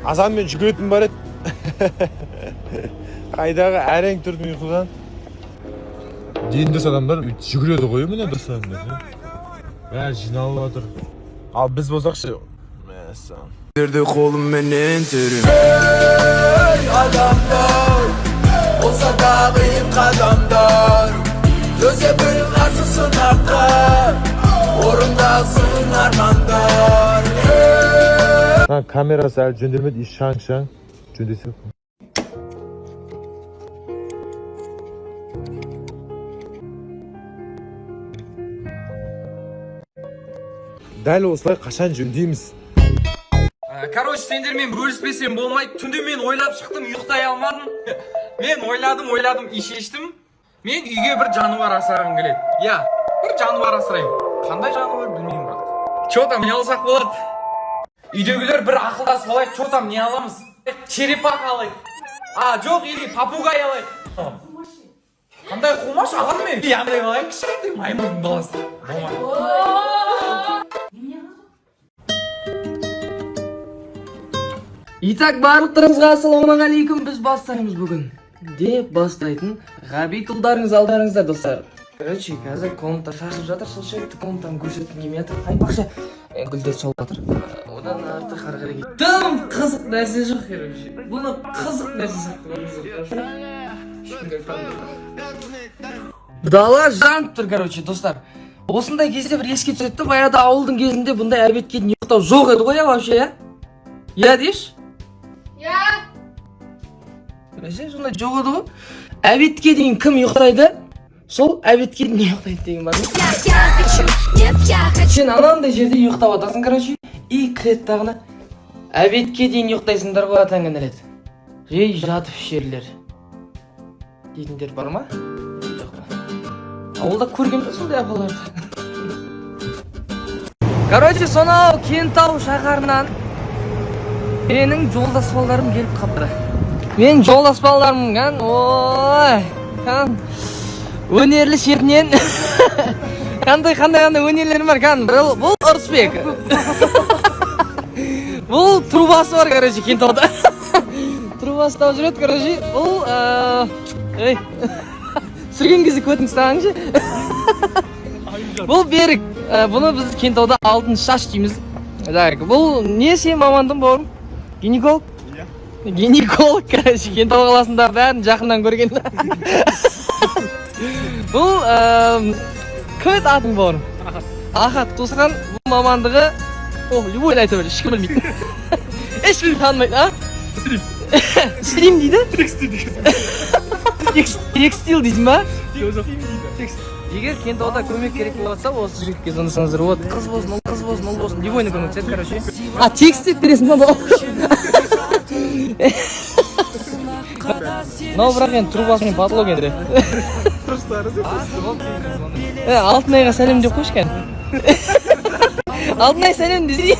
Азанмен жүгіретін бар еді. Қайдағы, әрең тұрдым ұйқыдан. Дені дұрыс адамдар өйтіп жүгіреді ғой, міне, дұрыс адамдар бәрі жиналып жатыр. Ал біз болсақ ше, мәссаған. Қолымменен терем. Ей, адамдар, болса да қиын қадамдар, төзе біл қарсы сынаққа, орындасын армандар. Мына камерасы әлі жөнделмеді и шаң шаң жөндесе. Дәл осылай қашан жөндейміз? Короче, сендермен бөліспесем болмайды. Түнде мен ойлап шықтым, ұйықтай алмадым. Мен ойладым, ойладым и шештім. Мен үйге бір жануар асырағым келеді. Иә, бір жануар асыраймын. Қандай жануар, білмеймін бірақ. Че там, не алсақ болады? Үйдегілер, бір ақылдасып алайық. Че там, не аламыз? Черепаха алайық. А, жоқ, или попугай алайық. Қандай қумаш аламын мен? И андай алайық, кішкентай маймылдың баласы. Болмайды. Итак, барлықтарыңызға ассалаумағалейкум, біз бастаймыз бүгін деп бастайтын Ғабит ұлдарыңыз алдарыңызда, достар. Короче, қазір комната шашылып жатыр, сол себепті комнатаны көрсеткім келмей жатыр. Айтпақшы, гүлдер солып жатыр. Одан артық ары қарай дым қызық нәрсе жоқ, короче. Бұны қызық нәрсе сияқты көрдіңіздер. Ешкімге айтпаңдар. Дала жанып тұр, короче, достар. Осындай кезде бір еске түседі да, баяғыда ауылдың кезінде бұндай обедке дейін ұйықтау жоқ еді ғой, иә, вообще, иә? Иә дейші? Иә. Вообще сондай жоқ еді ғой. Обедке дейін кім ұйықтайды, сол обедке дейін ұйықтайды деген бар ма? Я хочу, нет, я хочу. Сен анандай жерде ұйықтап жатасың, короче, и кіреді дағыны: «Обедке дейін ұйықтайсыңдар ғой, атаң кінәледі, ей, жатып ішерлер», — дейтіндер бар ма, жоқ па? Ауылда көрген бе сондай апаларды? Короче, сонау Кентау шаһарынан менің жолдас балдарым келіп қалыпты. Менің жолдас балдарым кән, ой, кән өнерлі шетінен. Қандай, қандай, қандай өнерлерім бар, кән. Бұл Ырысбек, бұл трубасы бар, короче, Кентауда труба ұстап жүреді, короче. Бұл ей, түсірген кезде көтіңді ұстағаңшы. Бұл Берік. Бұны біз Кентауда алтын шаш дейміз. Так, бұл не, сен мамандың, бауырым? Гинеколог, иә, гинеколог. Короче, Кентау қаласында бәрін жақыннан көрген. Бұл кім еді атың, бауырым? Ахат туысқан. Бұл мамандығы, о, любой айта бер, ешкім білмейді, ешкім танымайды. А, стрим дейді, текстил дейсің ба? Егер Кентауда көмек керек болып жатса, осы жігітке звондасаңыздар болады. Қыз болсын, ұл, қыз болсын, ұл болсын, любойына көмектеседі, короче. А, текст істеп бересің ба, бауырым? Мынау бірақ енді трубасымен потолок енді. Е, Алтынайға сәлем деп қойшы, кәні. Алтынай, сәлем десей.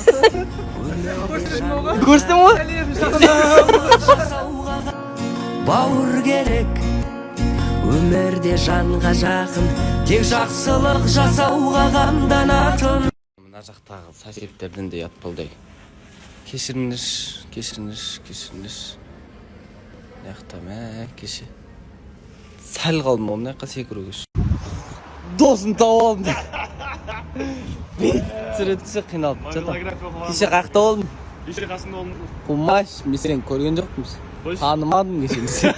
Көрсетемін ғой. Бауыр керек өмірде жанға жақын, тек жақсылық жасауға қамданатын. Мына жақтағы соседтерден де ұят болды. Кешіріңдерші, кешіріңдерші, кешіріңдерші. Мына жақта, мә, кеше сәл қалдым ғой мына жаққа секіруге. Досым тауып алдым. Түсіре қиналып жатамын. Кеше қаяқта болдың? Кеше қасында болдым. Қумаш, мен сені көрген жоқпын, танымадым кеше.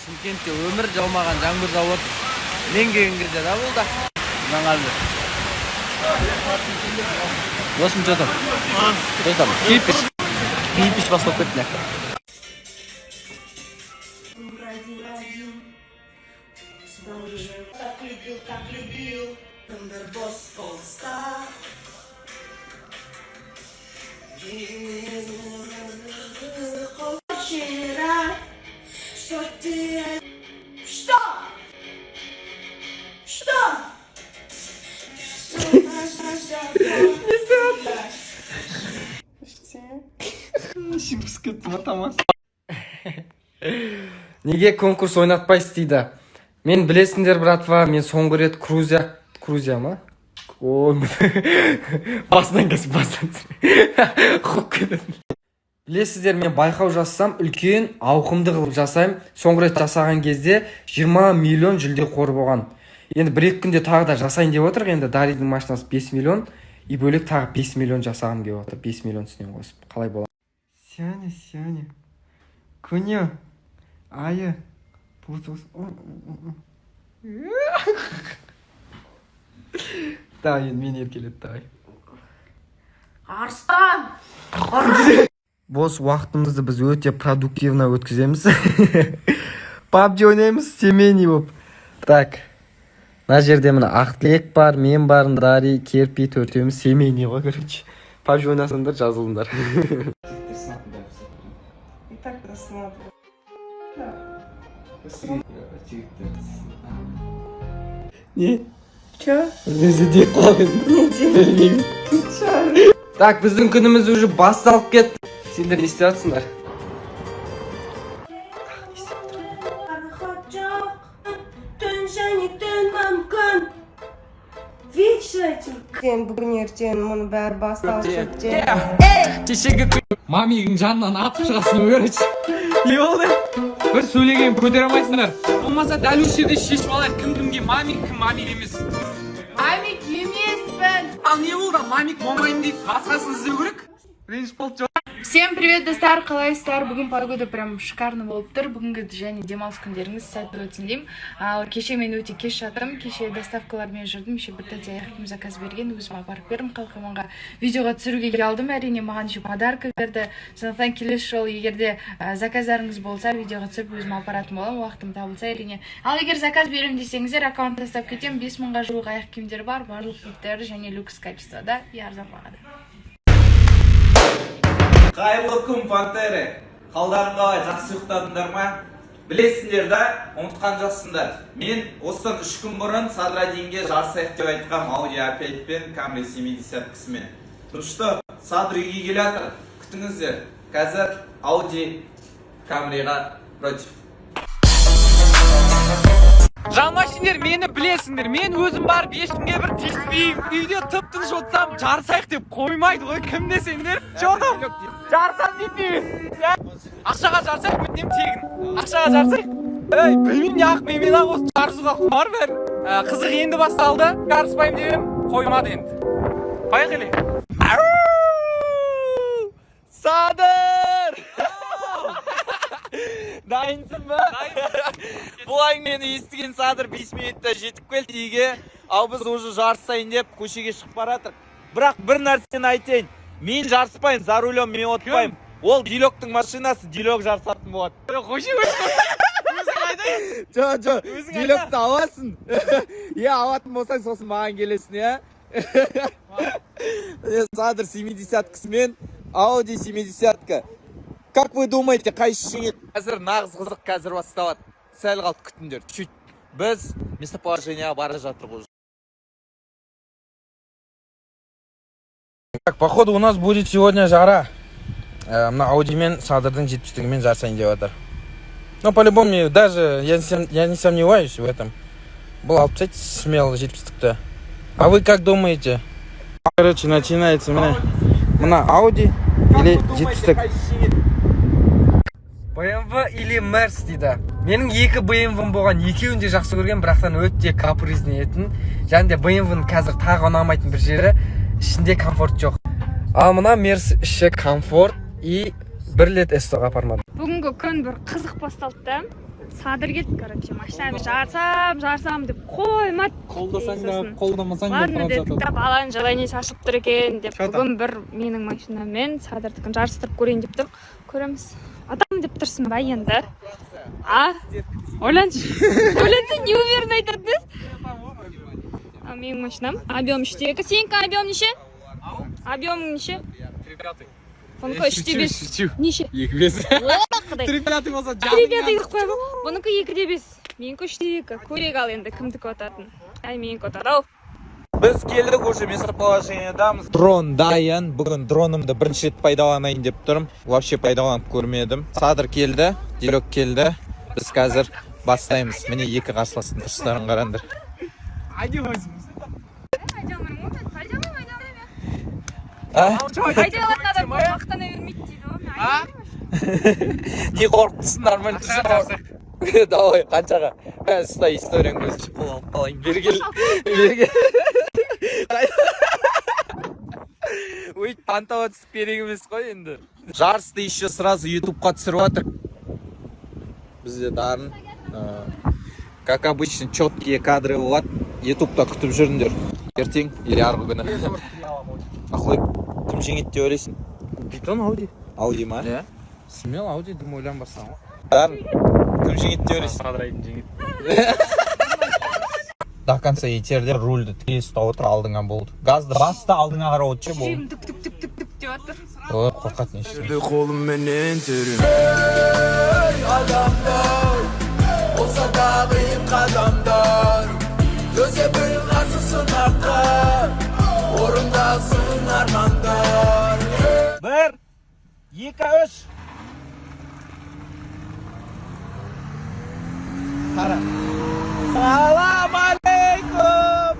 Шымкентте өмір жаумаған жаңбыр жауып отыр. Мен келген кезде да болды. Мына қазір досым, че там, че там, кирпич, кирпич басталып кетті мына жақта. Так любил, так любил. Тандербосс полста. Очень рад, что ты. Что? Что? Что? Неге конкурс ойнатпайсыз дейді. Мен, білесіңдер, братва, мен соңғы рет Грузия, Грузия ма? Ой, басынан кесіп, басынан қуып кететін. Білесіздер, мен байқау жасасам, үлкен ауқымды қылып жасаймын. Соңғы рет жасаған кезде 20 миллион жүлде қоры болған. Енді 1-2 күнде тағы да жасайын деп отыр. Енді Даридің машинасы 5 миллион и бөлек тағы 5 миллион жасағым келіп отыр, 5 миллион үстінен қосып. Қалай болады? Сяня, Сяня, Күня, айы. Давай, енді мені еркелет, давай. Арыстан! Бос уақытымызды біз өте продуктивно өткіземіз. PUBG ойнаймыз семейный болып. Так, мына жерде міне Ақтілек бар, мен бармын, Дари, Керпи, төртеуміз семейный ғой, короче. PUBG ойнасаңдар, жазылыңдар. И так рассматриваю. Не? Че? Нәрсе деп қалып едім. Не? Так, біздің күніміз уже басталып кетті. Сендер не істеп жатсыңдар? Пароход жоқ, түн және түн мүмкін. Вечно. Сен бүгін, ертең мұның бәрі басталып шөптен. Кешегі мамигің жанынан атып шығасың, короче. Не болды? Бір сөйлеген көтере алмайсыңдар. Болмаса дәл осы жерде шешіп алайық, кім кімге мамик, кім мамик емес. Мамик емеспін. Ал не болды, мамик болмаймын дейді, басқасын іздеу керек. Реніш болды. Всем привет, достар, қалайсыздар? Бүгін погода прям шикарно болып тұр. Бүгінгі және демалыс күндеріңіз сәтті өтсін деймін. Ал кеше мен өте кеш жаттым. Кеше доставкалармен жүрдім. Еще бір тәте аяқ киім заказ берген, өзім апарып бердім Қалқаманға. Видеоға түсіруге ұялдым, әрине, маған еще подарка берді. Сондықтан келесі жолы егер де заказдарыңыз болса, видеоға түсіріп өзім апаратын боламын, уақытым табылса, әрине. Ал егер заказ беремін десеңіздер, аккаунт тастап кетемін. 5000-ға жуық аяқ киімдер бар, барлық вид және люкс качествода и арзан бағада. Қайырлы күн, пантеры! Қалдарың қалай, жақсы ұйықтадыңдар ма? Білесіңдер да, ұмытқан жоқсыңдар. Мен осыдан 3 күн бұрын Садрадинге жарысайық деп айтқам Audi A5 пен Camry 70-кісімен. Ну что, Садр үйге келе жатыр. Күтіңіздер. Қазір Audi Camryға против. Жалмашиндер, мені білесіңдер, мен өзім барып ешкімге бір тиіспеймін. Үйде тып тыныш отырсам, жарысайық деп қоймайды ғой, кім десеңдер. Жоқ, жарысам дейді мен. Ақшаға жарысайық, өтінемін, тегін. Ақшаға жарысайық. Ей, білмеймін, неғып менімен ақ осы жарысуға құмар бәрі. Қызық енді басталды. Жарыспаймын деп едім, қоймады енді. Поехали. Садыр! Дайынсың ба? Бұл әңгімені естіген Садыр 5 минутта жетіп келді үйге. Ал біз уже жарысайын деп көшеге шығып бара жатырық. Бірақ бір нәрсені айтайын. Мен жарыспаймын, за рулем мен отырмаймын. Ол Дилоктың машинасы, Дилок жарысатын болады. Қойшы. Жоқ, жоқ, Дилокты аласың. Иә, алатын болсаң, сосын маған келесің, иә? Садыр 70-кісімен Audi 70-ка. Как вы думаете, қайсы жеңеді? Қазір нағыз қызық қазір басталады. Сәл қалды, күтіңдер, чуть. Біз местоположениеға бара жатырмыз уже. Так, походу, у нас будет сегодня жара. Мына Аудимен Садырдың 70-тігімен жарысайын деп жатыр. Но по-любому, даже я не сомневаюсь в этом. Бұл алып тастайды смело 70-тікті. А вы как думаете? Короче, начинается, міне. Мына Ауди или 70-тік. BMW или Мерс дейді. Менің екі BMW-м болған, екеуін де жақсы көрген, бірақтан өте капризный етін. Және де BMW-ның қазір тағы ұнамайтын бір жері, ішінде комфорт жоқ. Ал мына Мерс іші комфорт и бір рет СТО-ға апармадым. Бүгінгі күн бір қызық басталды да. Садыр келді, короче, машинамен жарысам, жарысам деп қоймады. Қолдасаң да, Сосын, қолдамасаң да ладно тұрып дедік жатады. та, баланың желание шашылып тұр екен деп. Чё там? Бүгін бір менің машинаммен Садырдікін жарыстырып көрейін деп тұр. Көреміз. Адам деп тұрсың ба енді? А? Ойланшы. Ойланса, не уверенно айтатын. А менің машинам объем 3,2. Сенікі объем неше? Объемың неше? Бұнікі 3,5. Неше? 2,5. О, құдай. 3,5 болса. 3,5 қылып қоямын. Бұнікі 2,5. Менікі 3,2. Көрейік ал енді кімдікі ұтатынын. Әй, менікі ұтады ау. Біз келдік, уже местоположениедамыз. Дрон дайын. Бүгін дронымды бірінші рет пайдаланайын деп тұрмын. Вообще пайдаланып көрмедім. Садыр келді, Дилок келді. Біз қазір бастаймыз. Міне, екі қарсыластың тұрыстарын қараңдар. Айдай алмаймын ғой мен. Айдай алмаймын, айдай алмаймын. А? Айдай алатын адам мақтана бермейді дейді ғой. Мен айдай Не қорқып тұрсың, нормально тұрсың. Давай, қаншаға? Мә, ұста, историяң өзі қол алып қалайын. Бері кел. Бері кел. Өйтіп пантауға түсіп керек емес қой енді. Жарысты еще сразу ютубқа түсіріп жатыр. Бізде Дарын. Как обычно, четкие кадры болады. Ютубта күтіп жүріңдер. Ертең или арғы күні. Ақылбек, кім жеңеді деп ойлайсың? Битон Ауди. Ауди ма? Иә. Смело Ауди, дым ойланбастан ғой. Дарын, кім жеңеді деп ойлайсың? Садырайдың жеңеді. До конца итерде рульді тіке ұстап отыр, алдыңа болды. Газды бас та алдыңа қарап отыр ше, болды. Түк түк түк түк түк деп жатыр. Ой, қорқатын ештеңе. Қолымменен терем. Ей, адамдар, болса да қиын қадамдар, төзе біл қарсы сынаққа, орындасын армандар. 1, 2, 3. Қара. Салам алейкум!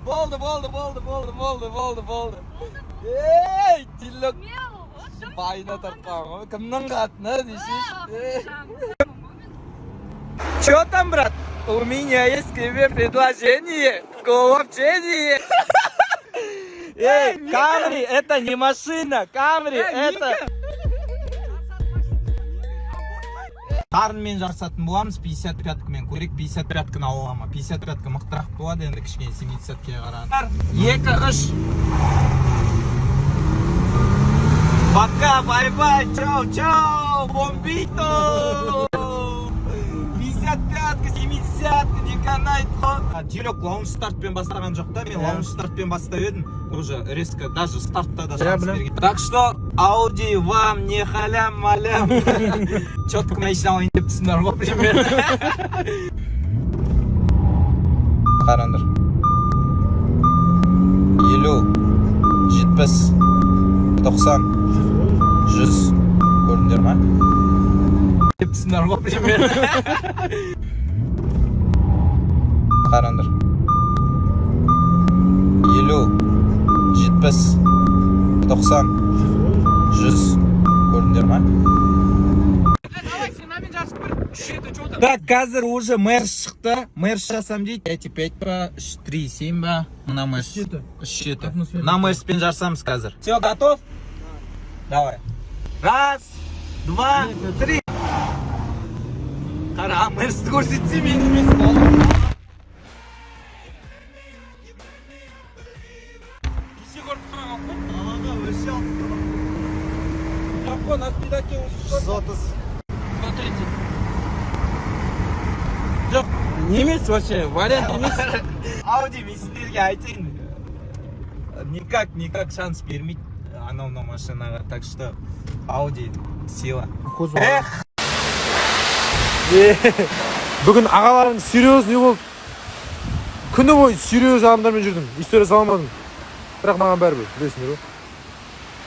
Болды, болды, болды, болды, болды, болды, болды. Ей, Тиллок. Байына тартқан ғой. Кімнің қатыны десейші. Че там, брат? У меня есть к тебе предложение. Голубчение. Эй, Камри, это не машина. Камри, это... Дарынмен жарысатын боламыз, 55-кімен көрейік, 55-кіні ала ма? 55-кі мықтырақ болады енді кішкене 70-ке қарағанда. 2, 3. Пока, бай-бай, чао, чао, бомбито! 55-кі, 70-кі, не канает қой. Дилек лаунж стартпен бастаған жоқ та, мен лаунж стартпен бастап едім, уже резко, даже стартта да шанс берген. Так что, Ауди вам не халям-малям. Четко машина алайын деп тұрсыңдар ғой, примерно. Қараңдар. 50, 70, 90, 100. Көрдіңдер ма? Деп тұрсыңдар ғой, примерно. Қараңдар. 50, 70, 90, 100. Көрдіңдер ма? Так, қазір уже мерс шықты. Мерс жасам дейді. 5,5 ба, 3,7 ба. Мына мерс. 3,7. Мына мерспен жарысамыз қазір. Все, готов? Давай. Раз, два, три. Қара, мерсті көрсетсе мен емес болды. Кеше көріп тұрған ғой. Далаға өше алсын. Жоқ қой, на спидаке 130. 130. Жоқ, немес вообще, вариант емес. Ауди, мен сендерге айтайын. Никак, никак шанс бермейді анау мынау машинаға. Так что Ауди сила. Эх! Бүгін ағаларым серьезный болып, күні бойы серьезный адамдармен жүрдім. История сала алмадым. Бірақ маған бәрібір, білесіңдер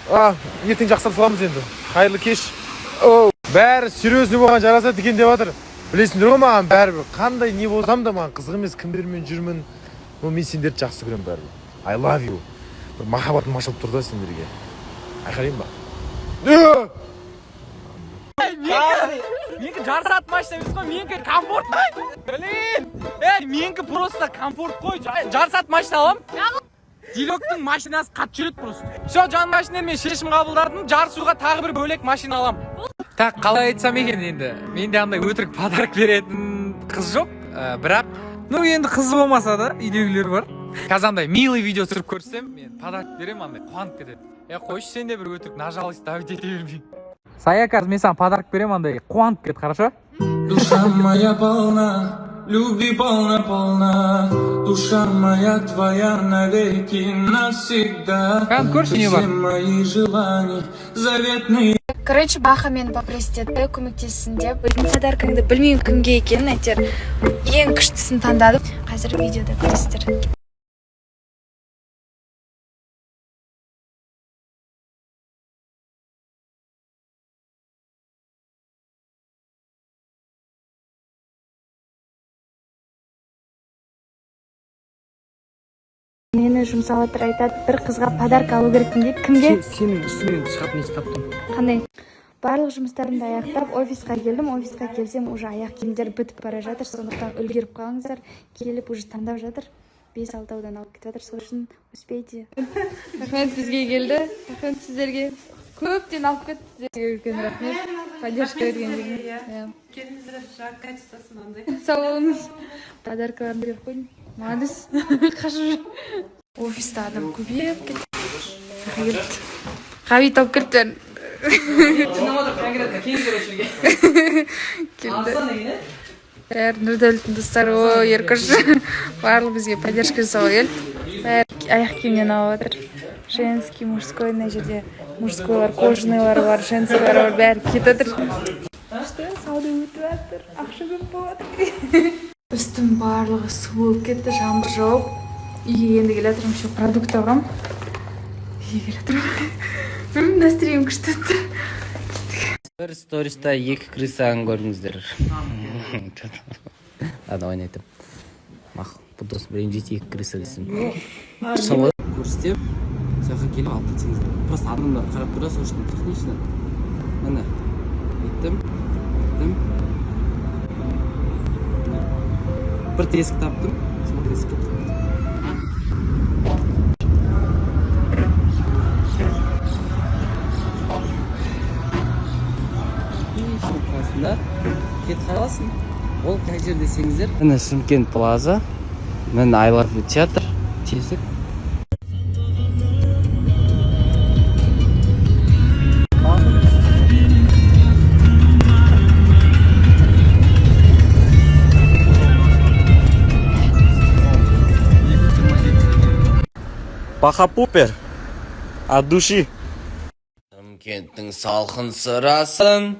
ғой. Ертең жақсылап саламыз енді. Қайырлы кеш. О, бәрі серьезный болған жарасады екен деп жатыр. Білесіңдер ғой, маған бәрібір. Қандай не болсам да маған қызық емес, кімдермен жүрмін. Но мен сендерді жақсы көремін бәрібір. I love you. Бір махаббатым ашылып тұр да сендерге. Айқайлайын ба? Менікі жарысатын машина емес қой, менікі комфорт қой. Блин, ей, менікі просто комфорт қой. Жарысатын машина аламын. Дилектің машинасы қатты жүреді просто. Все, жан машина мен шешім қабылдадым. Жарысуға тағы бір бөлек машина аламын. Так, қалай айтсам екен енді. Менде андай өтірік подарок беретін қыз жоқ, бірақ ну енді қыз болмаса да үйдегілер бар. Қазір андай милый видео түсіріп көрсем, мен подарок беремін, андай қуанып кетеді. Е, қойшы, сен де бір өтірік на жалость давить ете бермей. Сая, қазір мен саған подарок беремін, андай қуанып кет, хорошо? Душа моя полна, любви полна, полна. Душа моя твоя навеки, навсегда. Кәдімгі көрші не бар? Все мои желания заветные. Короче, Баха мені попросить етті көмектессін деп. Өзімнің подаркаңды білмеймін кімге екенін, әйтеуір ең күштісін таңдадым. Қазір видеода көресіздер. Мені Жұмсап жатыр, айтады, бір қызға подарка алу керекпін дейді. Кімге? Сенің үстіңнен шығатын иіс таптым. Қандай? Барлық жұмыстарымды аяқтап, офисқа келдім. Офисқа келсем, уже аяқ киімдер бітіп бара жатыр, сондықтан үлгеріп қалыңыздар. Келіп уже таңдап жатыр, бес алтаудан алып кетіп жатыр, сол үшін успейте. Рахмет, бізге келді, рахмет сіздерге. Көптен алып кетті, сіздерге үлкен рахмет поддержка бергендеріңізге. Иә. Келіңіздер, качество сы мынандай. Сау болыңыз. Подарка ларын беріп қойдым. Молодец, қашып жүр. Офиста адам көбейіп кетті. Келді, Ғабит алып келді бәрін. Конкретно келіңіздер осы жерге. Келді бәрі, Нұрдәулеттің достары. О, Еркош, барлығы бізге поддержка жасауға келді. Бәрі аяқ киімнен алып жатыр, женский, мужской. Мына жерде мужской лар, кожаный лар бар, женский лар бар, бәрі кетіп жатыр. Күшті сауда өтіп жатыр, ақша көп болып жатыр. Үстім барлығы су болып кетті, жаңбыр жауып. Үйге енді келе жатырмын, еще продукт алғанмын. Үйге келе жатырмын, білмеймін, настроением күшті өтті. Бір сториста екі крыса ны көрдіңіздер. Ладно, ойнайтын. Мақұл, бұл досым ренжиді, екі крыса десем. Шын ғой. Көрсетемін, сол жаққа келіп алып кетсеңіздер. Просто адамдар қарап тұрады, сол үшін технично. Міне, бүйттім, бүйттім. Міне. Бір тесік таптым, сол тесікке тықтым. И сол қасында кетіп қаласың. Ол қай жер десеңіздер, Міне, Шымкент Плаза. Міне, I Love You театр. Тесік. Паха пупер от души. Шымкенттің салқын сырасын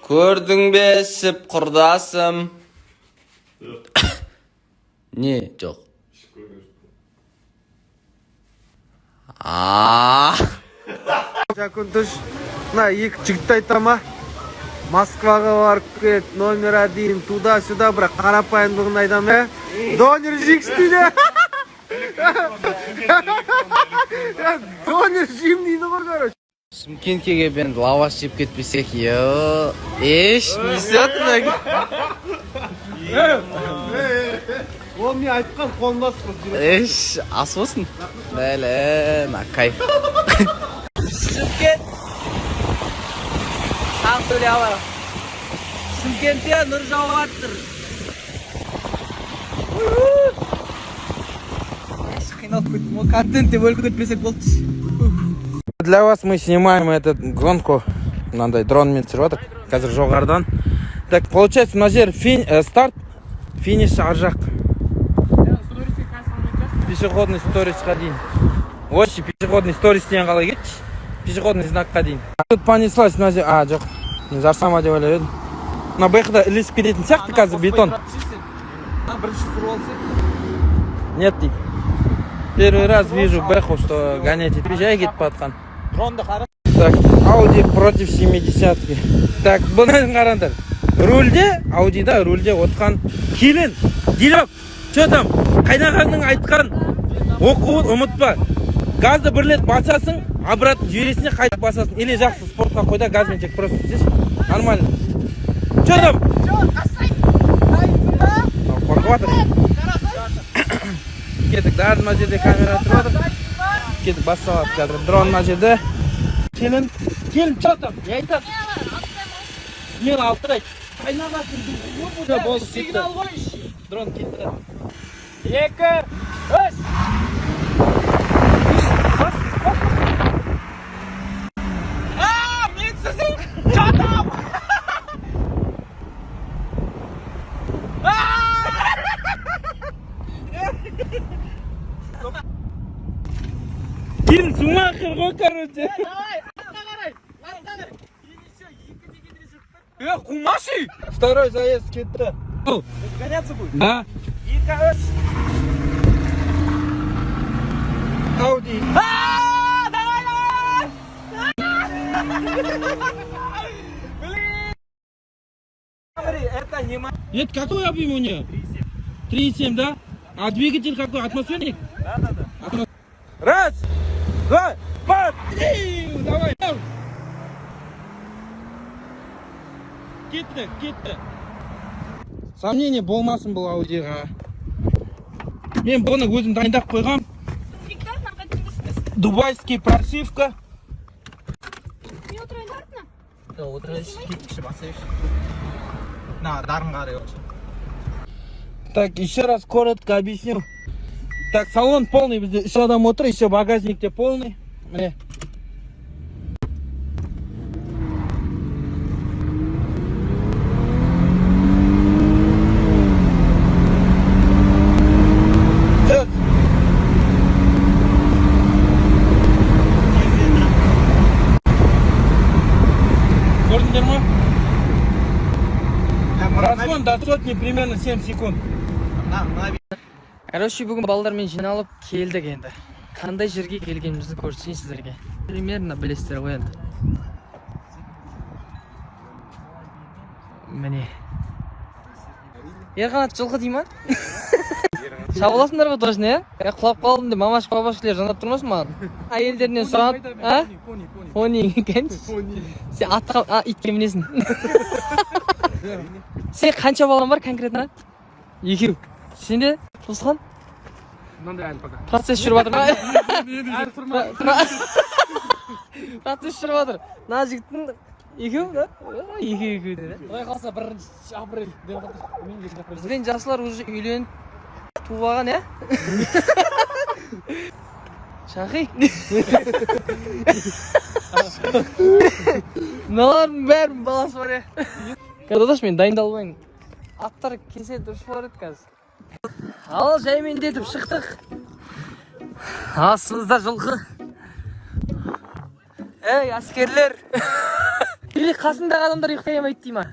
көрдің бе ішіп, құрдасым? Не, жоқ. А. Жакунтыш, мына екі жігітті айта ма? Москваға барып кет, номер один, туда сюда, бірақ қарапайымдылығын айтамын, ә? Донер жейікші дейді. Донер жеймін дейді ғой, короче. Шымкентке келіп енді лаваш жеп кетпесек, е, еш, не істеп жатыр? Ол мен айтқан қолымда. Еш, ас болсын. Бәле, на кайф. Шымкент. Тағы сөйлей алайық. Шымкентте нұр жауып жатыр. Қиналып кеттім ғой, контент деп өліп кетпесек болды. Для вас мы снимаем этот гонку. Мынандай дронмен түсіріп жатыр қазір жоғарыдан. Так, получается, мына жер старт, финиш ар жақ. Пешеходный сторис қа дейін. Вообще, пешеходный сторис тен қалай кетші, пешеходный знак қа дейін. Тут понеслась. Мына жер, а, жоқ, мен жарсама деп ойлап едім. Мына бэхда ілесіп кететін сияқты қазір бетон. Бірінші түсіріп алсай. Нет, дейді. Первый раз вижу бэху, что гонять етпей жай кетіп бара жатқан. Дронды қара. Так, Ауди против 70-ки. Так, бұны қараңдар. Рульде, Аудида рульде отқан келін. Дилек, что там? Қайнағаңның айтқан оқуын ұмытпа. Газды бір рет басасың, обратно жібересің де қайтып басасың. Или жақсы спортқа қой да, газбен тек просто істеші. Нормально. Что там? Қорқып жатыр. Кеттік, бәрі мына жерде камера тұрып жатыр. Кеттік, басталады қазір. Дрон мына жерде. Келін, келін, что там? Не айтасың? Мен алып. Все, болды, кетті. Дрон кетті. Екі, үш. А, мен сіздің жатам. Келін Шумахер ғой, короче. Давай, артқа қарай, артқа қарай. Е, қумашы. Второй заезд кетті. Гоняться будет. Да. Екі, үш. Ауди. А, давай, давай. Блин. Смотри, это не моя. Это какой объем у нее? 3,7, да? А двигатель какой? Атмосферник? Да. Два, бас! Давай! Кетті, кетті. Сомнение болмасын бұл Аудиға. Мен бұны өзім дайындап қойғам. Дубайский прошивка. Мен отырайын артына. Отырайыншы, кеттікші, басайықшы. На, дарын қарай отыр. Так, еще раз коротко объясню. Так, салон полный, бізде үш адам отыр, еще багажник те полный. Міне. Сөз. Көрдіңдер ма? Разгон до сотни примерно 7 секунд. Короче, бүгін балдармен жиналып келдік енді. Қандай жерге келгенімізді көрсетейін сіздерге. Примерно білесіздер ғой енді. Міне. Ерқанат жылқы дей ма? Шабыласыңдар ғой точно, иә? Е, құлап қалдым деп мамаш бабашкілер звондап тұрмасын маған. Әйелдерінен сұранып, а? Пони екен. Сен атқа, а, итке мінесің. Сен қанша балаң бар конкретно? Екеу. Сенде, туысқан? Мынандай әлі пока. Процесс жүріп жатыр ма? Процесс жүріп жатыр. Мына жігіттің екеу, да? Екеу, екеу деді. Құдай қаласа 1 апрель деп жатыр. Мен 2 апрель. Бізбен жасылар уже үйленіп туып алған, иә? Шахи. Мыналардың бәрінің баласы бар, иә? Додаш, мен дайындалмайын. Аттар келсе дұрыс болар еді қазір. Ал жаймендетіп шықтық. Астымызда жылқы. Ей, әскерлер. Или қасындағы адамдар ұйықтай алмайды дей ма?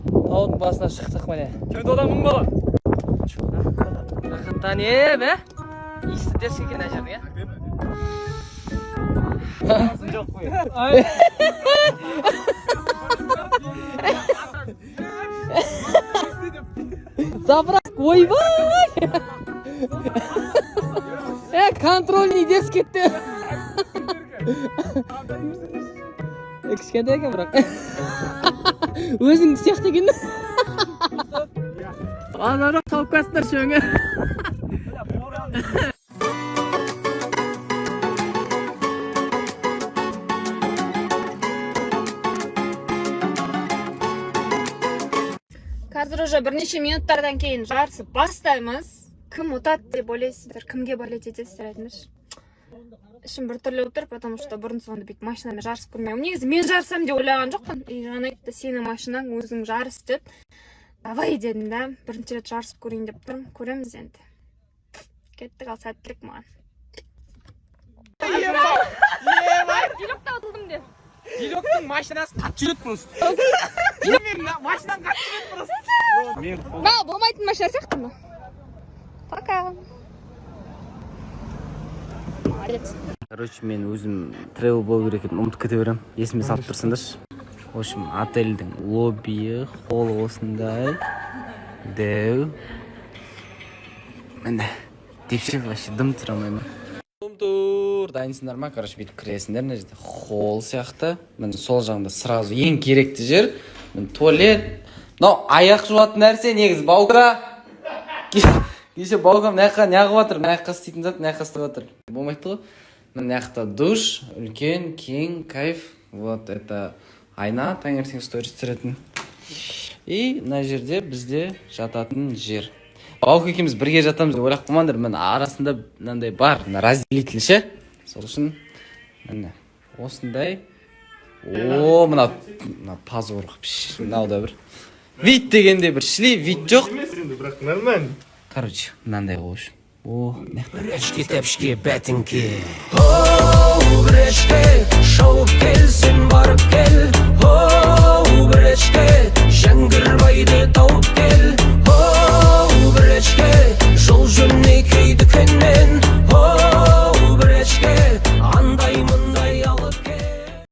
Таудың басына шықтық міне. Кім 1000 бала? Рахаттанып, ә? Иісі дерсі екен ана жердің, иә? Жоқ қой. Заправка, ойбай! Е, контрольный дерс кетті. Е, кішкентай екен бірақ. Өзің сияқты екен. Анары қалып кетсіңдер шөңі. Қазір уже бірнеше минуттардан кейін жарысып бастаймыз. Кім ұтады деп ойлайсыздар? Кімге болеть етесіздер, айтыңдаршы. Ішім біртүрлі болып тұр, потому что бұрын соңды бүйтіп машинамен жарысып көрмегенмін. Негізі мен жарысамын деп ойлаған жоқпын. И жаңа айтты, сенің машинаң, өзің жарыс деді. Давай дедім да, бірінші рет жарысып көрейін деп тұрмын. Көреміз енді. Кеттік, ал сәттілік маған. Дилокта ұтылдым де. Дилоктың машинасы қатты жүреді просто. Машинаң қатты жүреді просто. Мынау болмайтын машина сияқты ма? Пока. Молодец. Короче, мен өзім тревел блогер екенін ұмытып кете беремін, есіме салып тұрсаңдаршы. В общем, отельдің лоббиі, холлы осындай дәу. Міне, деп ше, вообще дым тұра алмаймын. Тур, дайынсыңдар ма? Короче, бүйтіп кіресіңдер, мына жерде холл сияқты. Міне, сол жағында сразу ең керекті жер, міне, туалет. Мынау аяқ жуатын нәрсе негізі. Баука, кеше баука мына жаққа неғып жатыр, мына жаққа істейтін зат мына жаққа істеп жатыр, болмайды ғой. Мына жақта душ, үлкен, кең, кайф. Вот это айна, таңертең сторис түсіретін. И мына жерде бізде жататын жер. Баука екеуміз бірге жатамыз деп ойлап қалмаңдар. Міне, арасында мынандай бар, мына разделитель ше, сол үшін міне осындай. О, мына позор, мынау да бір вид дегенде бір шли вид жоқ. Бірақ нормально. Короче, мынандай ғой, в общем. О, мына жақта Гречки, тәпішке, бәтіңке. Оу, гречке, шауып кел, сен барып кел. Оу.